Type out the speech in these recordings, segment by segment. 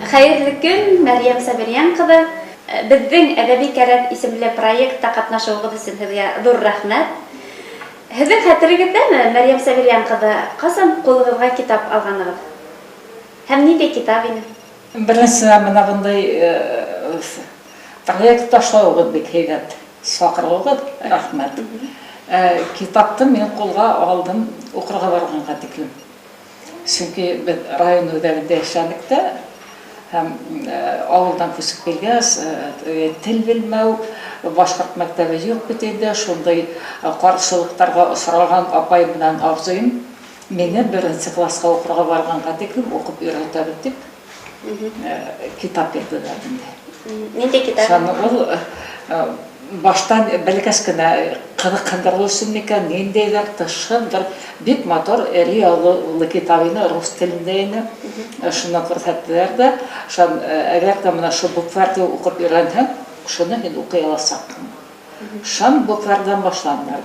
Хәйерле көн, Мәрйәм Сабирйән ҡыҙы! Беҙҙең Әҙәби кәрәҙ исемле проектта ҡатнашыуығыҙ өсөн һеҙгә ҙур рәхмәт. Һеҙҙең хәтерегеҙҙәме, Мәрйәм Сабирйән ҡыҙы, ҡасан ҡулығыҙға китап алғанығыҙ? Һәм ниндәй китап ине? Беренсенән, менә бындай проект ташлауығыҙ бик һәйбәт, саҡырыуығыҙ, рәхмәт. Китапты мин ҡулға алдым уҡырға барғанға тиклем. Сөнки беҙ район үҙәгендә эшләнек тә, һәм авылдан күсеп килгәс, тел белмәү, башҡорт мәктәбе юҡ бит инде, шундай ҡаршылыҡтарға осраған апайым менән абзыйым мине беренсе классҡа уҡырға барғанға тиклем уҡып өйрәтәбеҙ тип китап бирҙеләр инде. Ниндәй китап? Шуны ул баштан бәләкәс кенә ҡыҙыҡһындырыу өсөн микән, ниндәйҙер тышы бер бик матур эре яҙыулы китап ине, рус телендә ине. Шуны күрһәттеләр ҙә, шунан әгәр ҙә менә шул букварҙы уҡып өйрәнһәң, шуны һин уҡый аласаҡһың. Шан букварҙан башланды.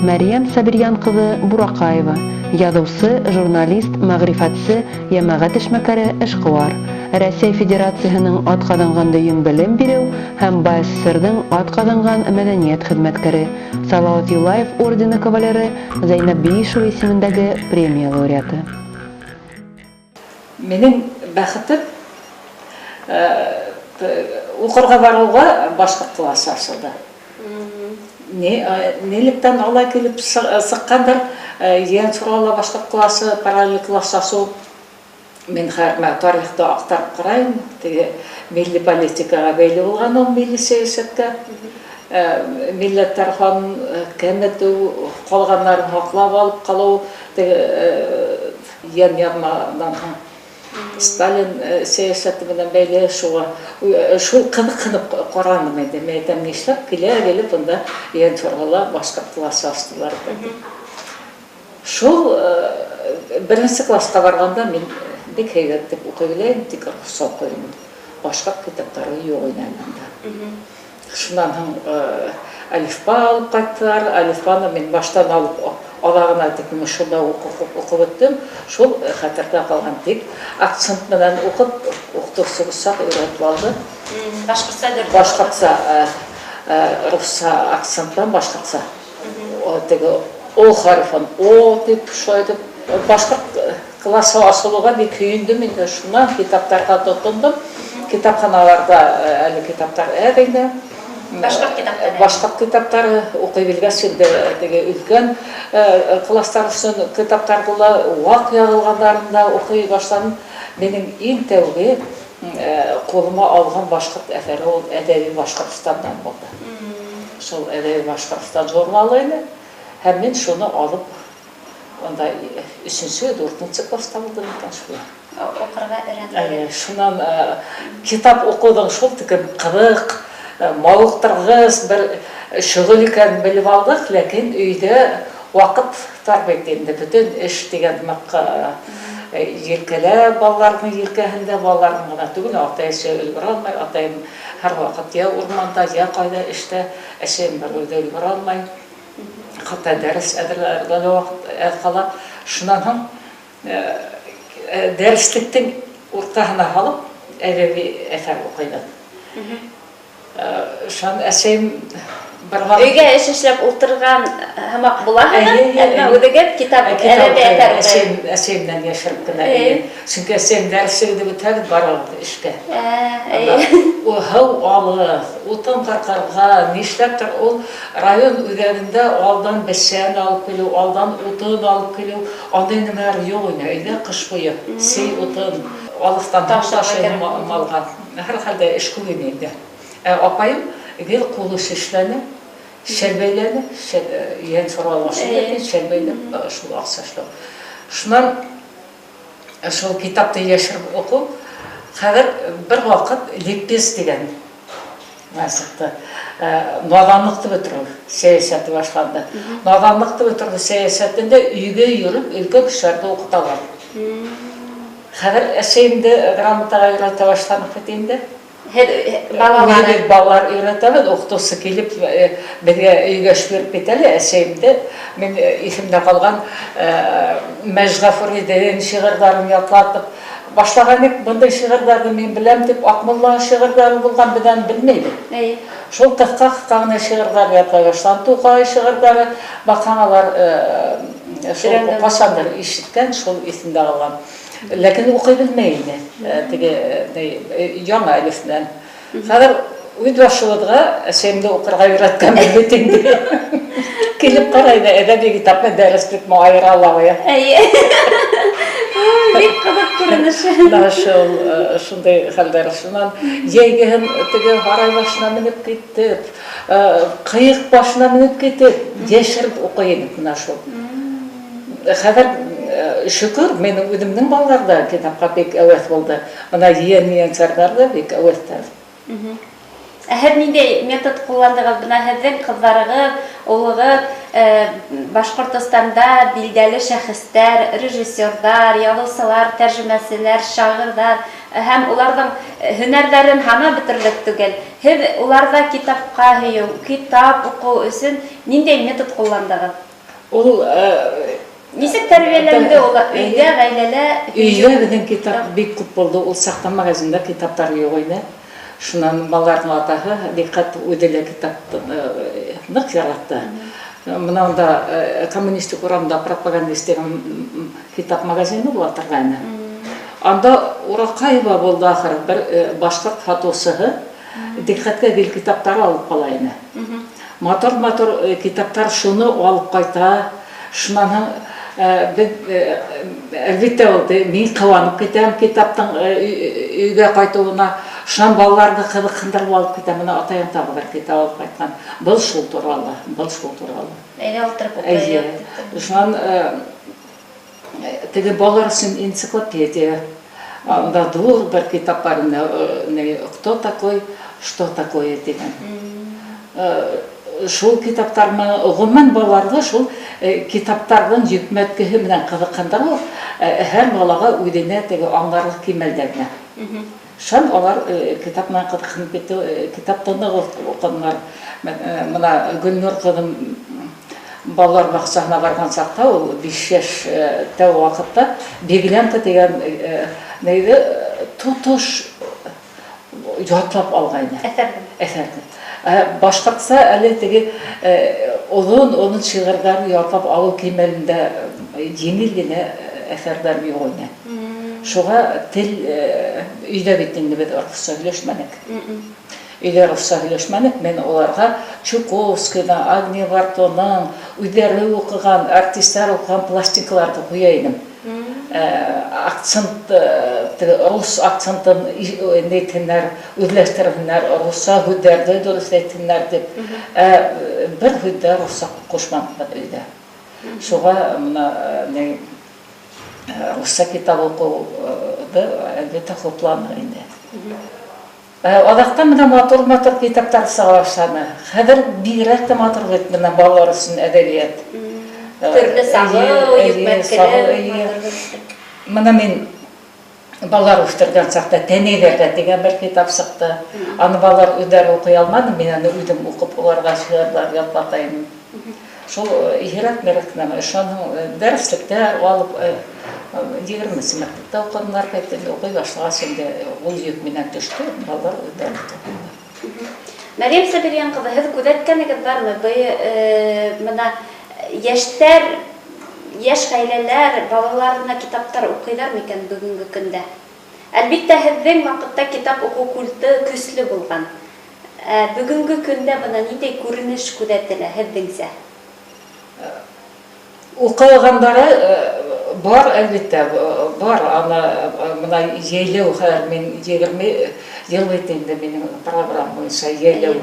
Мәрйәм Сабирйән ҡыҙы Буракаева, яҙыусы, журналист, мәғрифәтсе, йәмәғәт эшмәкәре, эшҡыуар. Рәсәй Федерацияһының атҡаҙанған дөйөм белем биреү һәм БАССР-ҙың атҡаҙанған мәҙәниәт хеҙмәткәре, Салауат Юлаев ордены кавалеры, Зәйнәб Биишева исемендәге премия лауреаты. Минең бәхетем, уҡырға барыуға башҡорт классы асылды. Нилектән алай килеп сыҡҡандыр, Ейәнсурала башҡорт классы, параллель класс асыу. Мин хәҙер менә тарихты аҡтарып ҡарайым, теге милли политикаға бәйле булған ул, милли сәйәсәткә. Милләттәр һанын кәметеү, ҡалғаннарын һаҡлап алып ҡалыу, теге йән яҙманан һуң Сталин сәйәсәте менән бәйле, шуға шул ҡыҙыҡһынып ҡараным инде. Мин әйтәм, нишләп килә-килеп бында Ейәнсурала башҡорт классы астылар икән дип. Шул беренсе классҡа барғанда мин бик һәйбәт дип уҡый беләм, тик русса уҡый инем. Башҡорт китаптары юҡ ине әле анда. Шунан һуң әлифба алып ҡайттылар. Әлифбаны мин баштан алып аҙағына тиклем шунда уҡып уҡып бөттөм. Шул хәтерҙә ҡалған, тик акцент менән уҡып, уҡытыусыбыҙ саҡ өйрәтеп алды. Башҡортса дөрөҫ. Башҡортса, русса акценттан башҡортса. Теге О хәрефен О тип шулай итеп башҡорт классы асылыуға бик һөйөндөм инде. Шунан китаптарға тотондом. Китапханаларҙа әле китаптар әҙ ине. Башҡорт китаптары. Башҡорт китаптары уҡый белгәс инде теге өлкән кластар өсөн китаптарҙы ла, ваҡ яҙылғандарын да уҡый башланым. Минең иң тәүге ҡулыма алған башҡорт әҫәре ул Әҙәби Башҡортостандан булды. Шул Әҙәби Башҡортостан журналы ине. Һәм мин шуны алып, унда өсөнсө, дүртенсе класта булдым икән шулай. Уҡырға өйрәндем. Шунан китап уҡыуҙың шул тиклем ҡыҙыҡ, мауыҡтырғыс бер шөғөл икәнен белеп алдыҡ, ләкин өйҙә ваҡыт тар бит инде, бөтөн эш тигән һымаҡ елкәлә, балаларҙың елкәһендә, балаларҙың ғына түгел, атай-әсәй өлгөрә алмай, атайым һәр ваҡыт йә урманда, йә ҡайҙа эштә, әсәйем бер үҙе өлгөрә алмай, хатта дәрес әҙерләргә лә ваҡыт әҙ ҡала. Шунан һуң дәреслектең уртаһына һалып әҙәби әҫәр уҡыйбыҙ. Шунан әсәйем бер ваҡыт Өйгә эш эшләп ултырған һымаҡ булаһығыҙ, әммә үҙегеҙ китап, әҙәби әҫәр уҡый. Әсәйем, әсәйемдән йәшереп кенә. Сөнки әсәйем дәресегеҙҙе бөтһәгеҙ, барығыҙ эшкә. Һыу алыҫ, утын ҡырҡырға, нишләптер ул район үҙәгендә алдан бесән алып килеү, алдан утын алып килеү, андай нәмәләр юҡ ине. Өйҙә ҡыш буйы сей утын, алыҫтан ташый малға. Һәр хәлдә эш күп ине инде. Ә апайым гел ҡул эше эшләне, шәл бәйләне, Ейәнсурала шул шәл бәйләп, шул аҡса эшләү. Шунан шул китапты йәшереп уҡыу. Хәҙер бер ваҡыт ликбез тигән сыҡты. Наҙанлыҡты бөтөрөү сәйәсәте башланды. Наҙанлыҡты бөтөрөү сәйәсәтендә өйгә йөрөп өлкән кешеләрҙе уҡыталар. Хәҙер әсәйемде грамотаға өйрәтә башланыҡ бит инде. Һеҙ балалар. Беҙ балалар өйрәтәбеҙ, уҡытыусы килеп беҙгә өйгә эш биреп китә лә, әсәйемде мин иҫемдә ҡалған Мәжғәфүриҙең шиғырҙарын ятлатып, Башлаган идек, бындай шиғырҙарҙы мин беләм тип, Аҡмулла шиғырҙары булған, беҙ аны белмәйбеҙ. Шул ҡыҫҡа-ҡыҫҡа ғына шиғырҙар ятлай башланы. Туҡай шиғырҙары, баҡһаң, алар шул ҡасандыр ишеткән, шул иҫендә ҡалған. Ләкин уҡый белмәй ине, теге яңы әлиф менән. Хәҙер үҙ башыбыҙға әсәйемде уҡырға өйрәткәнбеҙ бит инде. Килеп ҡарай ҙа, әҙәби китап менән дәреслекме айыра ала. Эйе. Бик ҡыҙыҡ күренеш. Менә шул шундай хәлдәр. Шунан йәйгеһен теге һарай башына менеп китеп, ҡыйыҡ башына менеп китеп, йәшереп уҡый инек менә шул. Хәҙер шөкөр, минең үҙемдең балалар ҙа китапҡа бик әүәҫ булды. Бына ейән-ейәнсәрҙәр ҙә бик әүәҫтәр. Ә һеҙ ниндәй метод ҡулландығыҙ? Бына һеҙҙең ҡыҙҙарығыҙ, улығыҙ Башҡортостанда билдәле шәхестәр, режиссерҙар, яҙыусылар, тәржемәселәр, шағирҙар һәм уларҙың һөнәрҙәрен һанап бөтөрлөк түгел. Һеҙ уларҙа китапҡа һөйөү, китап уҡыу өсөн ниндәй метод ҡулландығыҙ? Ул нисек тәрбиәләнде улар өйҙә, ғаиләлә? Өйҙә беҙҙең китап бик күп булды. Ул саҡта магазинда китаптар юҡ ине. Шунан балаларҙың атаһы Диҡҡәт үҙе лә китапты ныҡ яратты. Бына унда коммунистик урамда пропагандист тигән китап магазины була торғайны. Анда Ураҡаева булды ахыры, бер башҡорт һатыусыһы Диҡҡәткә гел китаптар алып ҡала ине. Матур-матур китаптар шуны алып ҡайта. Шунан һуң беҙ, әлбиттә, ул мин ҡыуанып китәм китаптың өйгә ҡайтыуына. Шунан балаларҙы ҡыҙыҡһындырып алып китәм. Бына атайым тағы бер китап алып ҡайтҡан. Был шул турала, был шул турала. Әйҙә ултырып уҡыйыҡ. Шунан теге балалар өсөн энциклопедия. Анда ҙур бер китап бар ине, «Кто такой, что такое» тигән. Шул китаптар менән, ғөмүмән, балаларҙы шул китаптарҙың йөкмәткеһе менән ҡыҙыҡһындырыу, һәр балаға үҙенә теге аңларлыҡ кимәлдә генә. Шунан улар китап менән ҡыҙыҡһынып китте, китапты ныҡ уҡынылар. Бына Гөлнур ҡыҙым балалар баҡсаһына барған саҡта, ул 5 йәш тәү ваҡытта Беглянка тигән нейҙе тотош ятлап алғайны. Әҫәрҙе. Әҫәрҙе. Башҡортса әле теге оҙон-оҙон шиғырҙарҙы ятлап алыу кимәлендә еңел генә әҫәрҙәр юҡ ине. Шуға тел өйҙә бит инде беҙ русса һөйләшмәнек. Өйҙә русса һөйләшмәнек, мин уларға Чуковскийҙың, Агния Бартоның үҙҙәре уҡыған, артистар уҡыған пластинкаларҙы ҡуя инем. Акцент, теге рус акцентын әйтһеннәр, үҙләштерһеннәр, русса һүҙҙәрҙе дөрөҫ әйтһеннәр тип. Бер һүҙ ҙә русса ҡушманыҡ беҙ өйҙә. Шуға бына русса китап уҡыуҙы әлбиттә хупланыҡ инде. Аҙаҡтан бына матур-матур китаптар сыға башланы. Хәҙер бигерәк тә матур бит бына балалар өсөн әҙәбиәт. Төрлө сағыу, йөкмәткеле. Бына мин балалар үҫтергән саҡта Тәнәйҙәрҙә тигән бер китап сыҡты. Аны балалар үҙҙәре уҡый алманы, мин аны үҙем уҡып уларға шиғырҙар ятлата инем. Шул һирәк-мирәк нәмә. Шуның дәреслектәр алып, 20-нсе мәктәптә уҡынылар бит инде, уҡый башлағас инде ул йөк минән төштө, балалар үҙҙәре уҡынылар. Мәрйәм Сабирйән ҡыҙы, һеҙ күҙәткәнегеҙ бармы? Бына йәштәр, йәш ғаиләләр балаларына китаптар уҡыйҙар микән бөгөнгө көндә? Әлбиттә, һеҙҙең ваҡытта китап уҡыу культы көслө булған. Бөгөнгө көндә бына ниндәй күренеш күҙәтелә һеҙҙеңсә? Уҡығандары бар, әлбиттә, бар. Аны бына йәйләү хәҙер мин 20 йыл бит инде минең программа буйынса йәйләү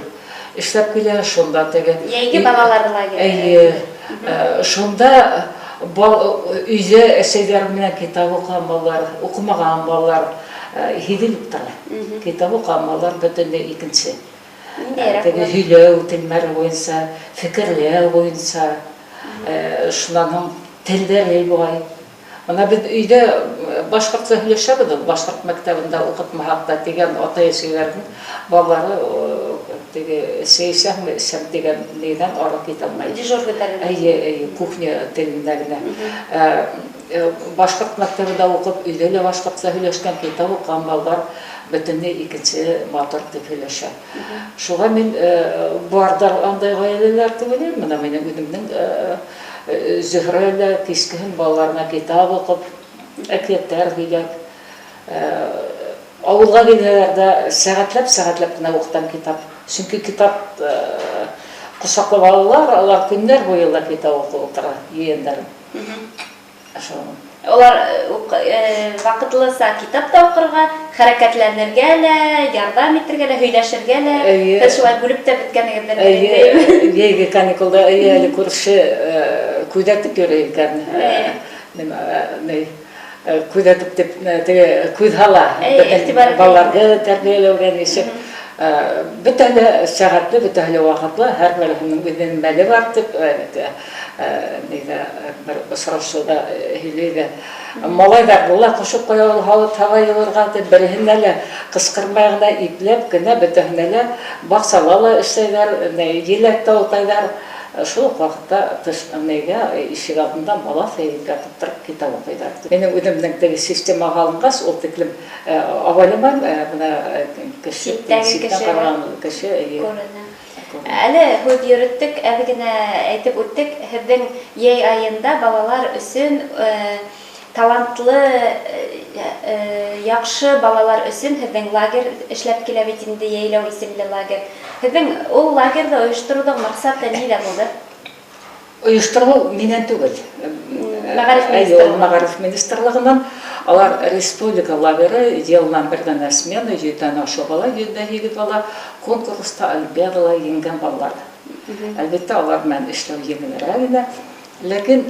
эшләп килә, шунда теге Йәйге балалар лагеры. Эйе, шунда өйҙә әсәйҙәр менән китап уҡыған балалар, уҡымаған балалар һиҙелеп тора. Китап уҡыған балалар бөтөнләй икенсе. Теге һөйләү телмәре буйынса, фекерләү буйынса, шунан һуң телдәре бай. Бына беҙ өйҙә башҡортса һөйләшәбеҙ, ул башҡорт мәктәбендә уҡытмаһаҡ та тигән атай-әсәйҙәрҙең балалары теге сәй эсәңме, эсәм тигән нейҙән ары китә алмай. Дежурный тәрбиә. Эйе, эйе, кухня телендә генә. Башҡорт мәктәбендә уҡып, өйҙә лә башҡортса һөйләшкән, китап уҡыған балалар бөтөнләй икенсе матур тип һөйләшә. Шуға мин барҙар андай ғаиләләр тип уйлайым. Бына минең үҙемдең Зөһрә лә кискеһен балаларына китап уҡып, әкиәттәр һөйләп, ауылға килһәләр ҙә сәғәтләп-сәғәтләп кенә уҡытам китап. Сөнки китап ҡосаҡлап алалар, алар көннәр буйы ла китап уҡып ултыра, ейәндәрем. Улар ваҡытлыса китап та уҡырға, хәрәкәтләнергә лә, ярҙам итергә лә, һөйләшергә лә. Һеҙ шулай бүлеп тә бөткәнегеҙҙер. Эйе, йәйге каникулда эйе әле күрше күҙәтеп йөрөй икән. Күҙәтеп дип теге күҙ һала беҙҙең балаларҙы тәрбиәләүгә нисек. Бөтәһе лә сәғәтле, бөтәһе лә ваҡытлы, һәр береһенең үҙенең мәле бар дип нигә бер осрашыуда һөйләй ҙә. Малайҙарҙы ла ҡушып ҡуя ул һауыт-һаба йыуырға дип, береһенә лә ҡысҡырмай ғына, ипләп кенә бөтәһенә лә баҡсала ла эшләйҙәр, еләк тә утайҙар. Шул уҡ ваҡытта тыш нигә ишек алдында балаҫ йәйелгә тоттороп китап уҡыйҙар. Минең үҙемдең теге системаға алынғас, ул тиклем абайламайым, ә бына кеше, ситтән ҡараған кеше, эйе. Күренә. Әле һүҙ йөрөттөк, әҙ генә әйтеп үттек, һеҙҙең йәй айында балалар өсөн талантлы, яҡшы балалар өсөн һеҙҙең лагерь эшләп килә бит инде, Йәйләү исемле лагерь. Һеҙҙең ул лагерҙы ойоштороуҙың маҡсаты ниҙә булды? Ойоштороу минән түгел. Мәғариф министрлығы. Мәғариф министрлығынан. Алар республика лагеры, йылынан бер генә смена, 100-дән ашыу бала, 108 бала конкурста, олимпиадала еңгән балалар. Әлбиттә, алар менән эшләү еңелерәк ине. Ләкин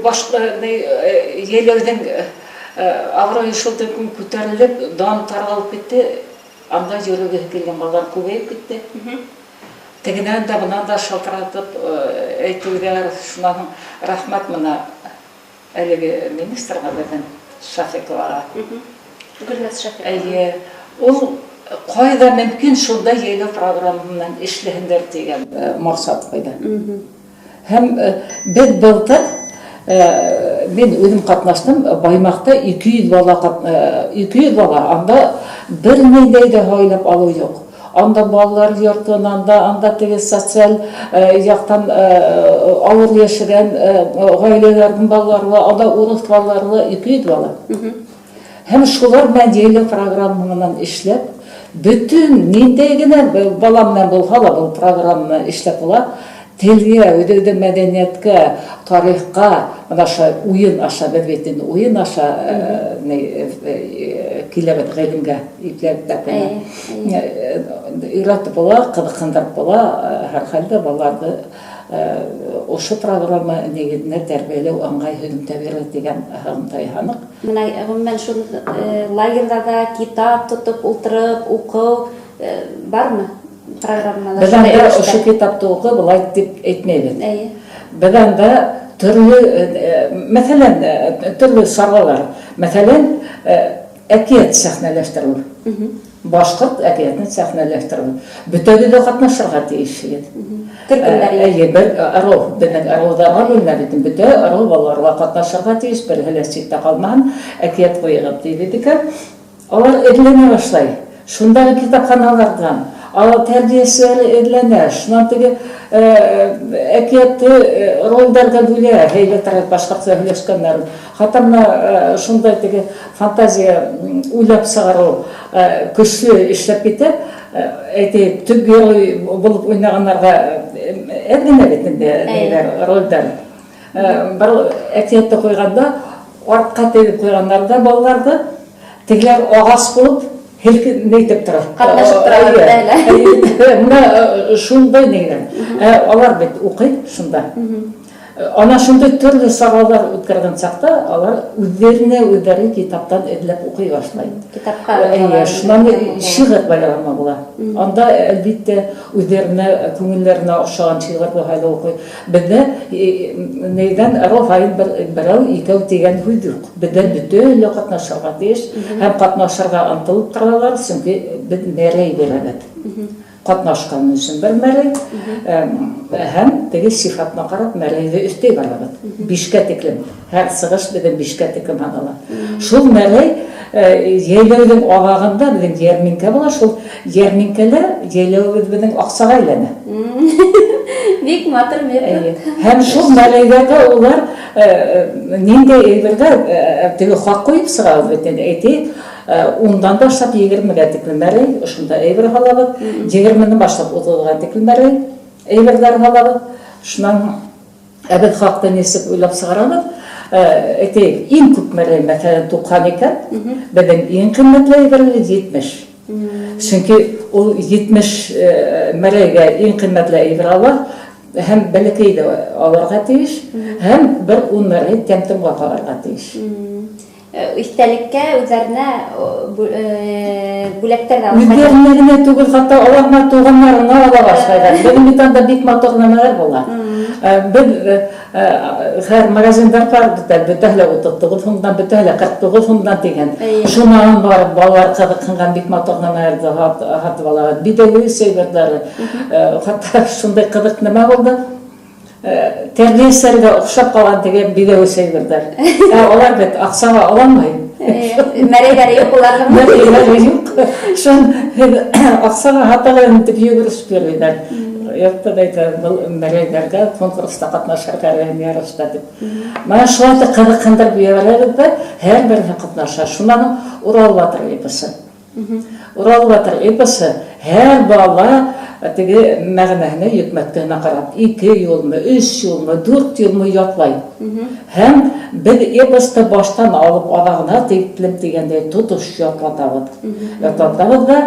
башка йәйләүҙең абруйы шул тиклем күтәрелеп, дан таралып китте. Анда йөрөгөһө килгән балалар күбәйеп китте. Тегенән дә, бынан да шылтыратып әйтеүҙәр, шунан һуң рәхмәт бына әлеге министрға беҙҙең Шафиковаға. Гөлназ Шафикова. Эйе, ул ҡайҙа мөмкин шунда йәйләү программы менән эшләһендәр тигән маҡсат ҡуйҙы. Һәм беҙ былтыр, мин үҙем ҡатнаштым, Баймаҡта 200 бала, 200 бала, анда бер ниндәй ҙә һайлап алыу юҡ. Анда балалар йортонан да, анда теге социаль яҡтан ауыр йәшәгән ғаиләләрҙең балалары ла, анда урыҫ балалары ла 200 бала. Һәм шулар менән йәйләү программы менән эшләп, бөтөн ниндәй генә бала менән булһа ла был программаны эшләп була. Телгә, үҙебеҙҙең мәҙәниәткә, тарихҡа, бына ошо уйын аша, беҙ бит инде уйын аша киләбеҙ ғилемгә, ипләп тә өйрәтеп була, ҡыҙыҡһындырып була, һәр хәлдә балаларҙы ошо программа нигеҙендә тәрбиәләү ыңғай һөҙөмтә бирер тигән һығымта яһаныҡ. Бына ғөмүмән шул лагерҙарҙа китап тотоп ултырып уҡыу бармы? Программалар. Беҙ анда ошо китапты уҡы былай тип әйтмәйбеҙ. Беҙ анда төрлө, мәҫәлән, төрлө саралар, мәҫәлән, әкиәт сәхнәләштереү. Башҡорт әкиәтен сәхнәләштереү. Бөтәбеҙ ҙә ҡатнашырға тейешбеҙ. Төркөмдәр. Эйе, бер ырыу, беҙҙең ырыуҙарға бүленә бит. Бөтә ырыу балаларға ҡатнашырға тейеш, береһе лә ситтә ҡалмаһын, әкиәт ҡуйығыҙ тибеҙ икән. Алар эҙләнә башлай. Шундағы китапханаларҙан алар тәрбиәселәре эҙләнә, шунан теге әкиәтте ролдәргә бүлә, һәйбәтерәк башҡортса һөйләшкәндәрен. Хатта бына шундай теге фантазия уйлап сығарыу көслө эшләп китә. Әйтәйек, төп герой булып уйнағандарға әҙ генә бит инде ниҙәр, ролдәр. Бер әкиәтте ҡуйғанда артҡа теҙеп ҡуйғандар ҙа балаларҙы, тегеләр ағас булып һелкенәйтеп тора. Ҡатнашып тора әле. Бына шундай ниләр. Алар бит уҡый шунда. Ана шундай төрлө саралар үткәргән саҡта алар үҙҙәренә үҙҙәре китаптан эҙләп уҡый башлай. Китапҡа. Эйе, шунан шиғыр байрамы була. Анда әлбиттә үҙҙәренә, күңелдәренә оҡшаған шиғыр булһа ла уҡый. Беҙҙә нейҙән ырыу һайын берәү, икәү тигән һүҙ юҡ. Беҙҙә бөтә лә ҡатнашырға тейеш һәм ҡатнашырға ынтылып торалар, сөнки беҙ мәрәй бирәбеҙ. Ҡатнашҡан өсөн бер мәрәй, һәм теге сифатына ҡарап мәрәйҙе өҫтәй барабыҙ. 5-кә тиклем. Һәр сығыш беҙҙең 5-кә тиклем һанала. Шул мәрәй йәйләүҙең аҙағында беҙҙең йәрминкә була, шул йәрминкәлә йәйләүебеҙ беҙҙең аҡсаға әйләнә. Бик матур метод. Һәм шул мәрәйҙәргә улар ниндәй әйбергә теге хаҡ ҡуйып сығабыҙ бит инде, әйтәйек, 10-дан башлап 20-гә тиклем мәрәй, ошонда әйбер һалабыҙ, 20-дән башлап 30-ға тиклем мәрәй әйберҙәр һалабыҙ. Шунан ә беҙ хаҡты нисек уйлап сығарабыҙ? Әйтәйек, иң күп мәрәй, мәҫәлән, 90 икән, беҙҙең иң ҡиммәтле әйбер 70. Сөнки ул 70 мәрәйгә иң ҡиммәтле әйбер ала, һәм бәләкәй ҙә алырға тейеш, һәм бер 10 мәрәй тәм-томға ҡалырға тейеш. Иҫтәлеккә үҙҙәренә бүләктәр ҙә алып ҡайталар. Үҙҙәренә генә түгел, хатта алар туғандарына ала башлайҙар. Беҙҙең бит анда бик матур нәмәләр була. Беҙ хәҙер магазиндар бар бит әле, бөтәһе лә 39 һумдан, бөтәһе лә 49 һумдан тигән. Шунан барып балалар ҡыҙыҡһынған бик матур нәмәләрҙе һатып алалар. Биҙәүе әйберҙәре. Хатта шундай ҡыҙыҡ нәмә булды. Тәрбиәселәргә оҡшап ҡалған тигән биҙәүес әйберҙәр. Улар бит аҡсаға ала алмай. Мәрәйҙәре юҡ уларҙың. Мәрәйҙәре юҡ. Шун һеҙ аҡсаға һатығыҙ тип йүгерешеп йөрөйҙәр. Юҡ та әйтә, был мәрәйҙәргә конкурста ҡатнашырға ярышта тип. Мына шулай итеп ҡыҙыҡһындырып ебәрәбеҙ ҙә, һәр береһе ҡатнаша. Шунан Урал батыр эпосы. Урал батыр эпосы һәр бала теге мәғәнәһенә йөкмәткеһенә ҡарап 2 юлмы, 3 юлмы, 4 юлмы ятлай. Һәм беҙ эпосты баштан алып аҙағына тиклем тигәндәй тотош ятлатабыҙ. Ятлатабыҙ ҙа,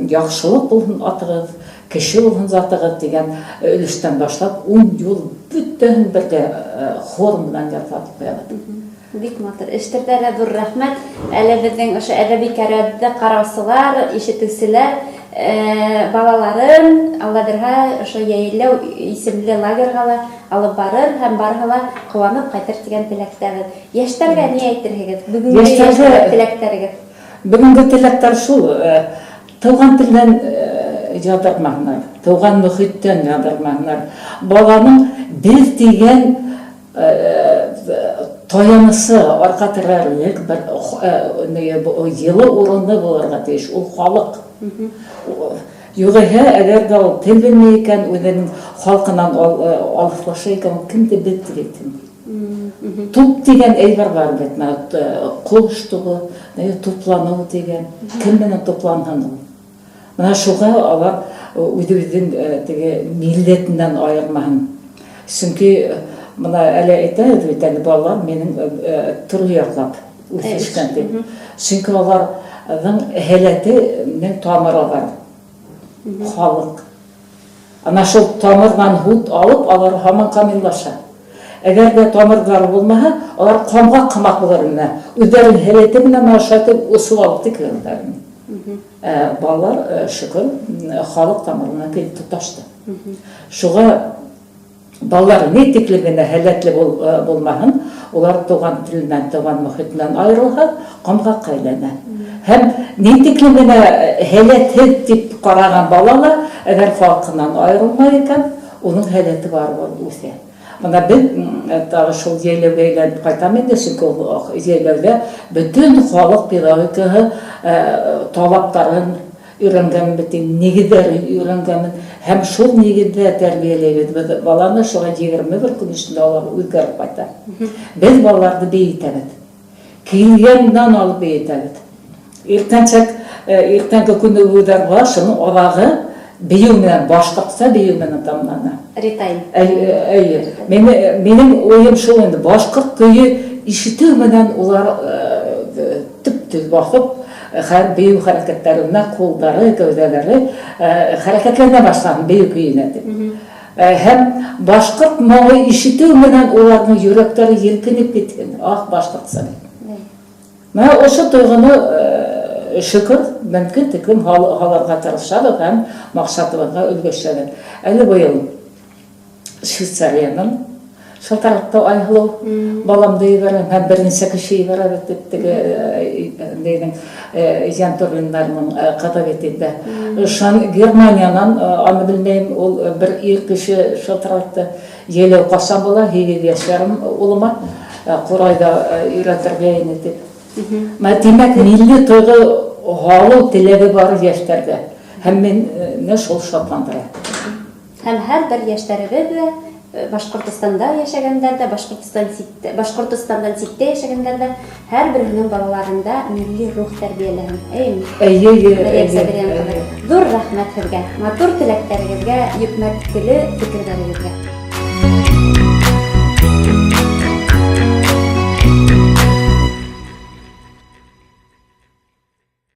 яҡшылыҡ булһын атығыҙ, кеше булһын затығыҙ тигән өлөштән башлап 10 юл бөтәһен бергә хор менән ятлатып ҡуябыҙ. Бик матур. Эштәрҙә лә ҙур рәхмәт. Әле беҙҙең ошо әҙәби кәрәҙҙе ҡараусылар, ишетеүселәр, балаларын Алла бирһә ошо йәйләү исемле лагерға ла алып барыр һәм барыһы ла ҡыуанып ҡайтыр тигән теләктәбеҙ. Йәштәргә ни әйтерһегеҙ? Бөгөнгө йәштәргә теләктәрегеҙ? Бөгөнгө теләктәр шул, тыуған телдән ядырмаһындар, тыуған мөхиттән ядырмаһындар. Баланың беҙ тигән таянысы, арҡа терәрлек бер йылы урыны булырға тейеш, ул халыҡ. Юғиһә, әгәр ҙә ул тел белмәй икән, үҙенең халҡынан алыҫлаша икән, ул кемде беҙ тип әйтһен? Туп тигән әйбер бар бит, мына, ҡош тубы, тупланыу тигән, кем менән тупланһын ул? Мына шуға алар үҙебеҙҙең теге милләтенән айырмаһын. Сөнки мына әле әйтәбеҙ бит әле, балалар минең төрлө яҡлап үҫешкән тип. Сөнки уларҙың һәләтенең тамыры бар. Халыҡ. Ана шул тамырҙан һут алып, алар һаман камиллаша. Әгәр ҙә тамырҙары булмаһа, алар ҡамға ҡымаҡ булыр ине. Үҙҙәренең һәләте менән мына шулай итеп үсеп алып тикләр ине. Балалар, шөкөр, халыҡ тамырына килеп тоташты. Шуға балалар ни тиклем генә һәләтле булмаһын, улар туған теленән, туған мөхитенән айырылһа, ҡомғаҡҡа әйләнә. Һәм ни тиклем генә һәләтһеҙ тип ҡараған бала ла, әгәр халҡынан айырылмай икән, уның һәләте барыбер үҫә. Бына беҙ тағы шул йәйләүгә әйләнеп ҡайтам инде, сөнки ул йәйләүҙә бөтөн халыҡ педагогикаһы талаптарын өйрәнгәнмен бит инде, нигеҙҙәрен өйрәнгәнмен. Һәм шул нигеҙҙә тәрбиәләйбеҙ беҙ баланы, шуға 21 көн эсендә улар үҙгәреп ҡайта. Беҙ балаларҙы бейетәбеҙ. Килгәндән алып бейетәбеҙ. Иртәнге күнегеүҙәр була, шуның аҙағы бейеү менән, башҡортса бейеү менән тамамлана. Ритайм. Әйе. Минең уйым шул инде, башҡорт көйө ишетеү менән улар төп-төҙ баҫып, бейеү хәрәкәттәренә ҡулдары, кәүҙәләре хәрәкәтләнә башлаған бейеү көйөнә тип. Һәм башҡорт моңо ишетеү менән уларҙың йөрәктәре елкенеп киткән. Ах, башҡортса бит. Мына ошо тойғоно, шөкөр, мөмкин тиклем һалырға тырышабыҙ һәм маҡсатыбыҙға өлгәшәбеҙ. Әле быйыл Швейцариянан, Шылтыратты Айһылыу, баламды ебәрәм һәм бер нисә кеше ебәрәбеҙ дип, теге нейҙең Янтурлиндарҙың ҡыҙы бит инде. Шан Германиянан, аны белмәйем, ул бер ир кеше шылтыратты. Йәйләү ҡасан була, 8 йәш ярым улыма, ҡурайҙа өйрәтергә ине тип. Тимәк, милли тойғо һалыу теләге бар йәштәрҙә. Һәм мине шул шатландыра. Һәм һәр бер йәштәребеҙ ҙә, Башҡортостанда йәшәгәндәр ҙә, Башҡортостан ситтә, Башҡортостандан ситтә йәшәгәндәр ҙә, һәр береһенең балаларында милли рух тәрбиәләһен. Эйеме? Эйе, эйе, Мәрйәм эйе, Сабирйән ҡыҙы. Эйе. Ҙур рәхмәт һеҙгә, матур теләктәрегеҙгә, йөкмәткеле фекерҙәрегеҙгә.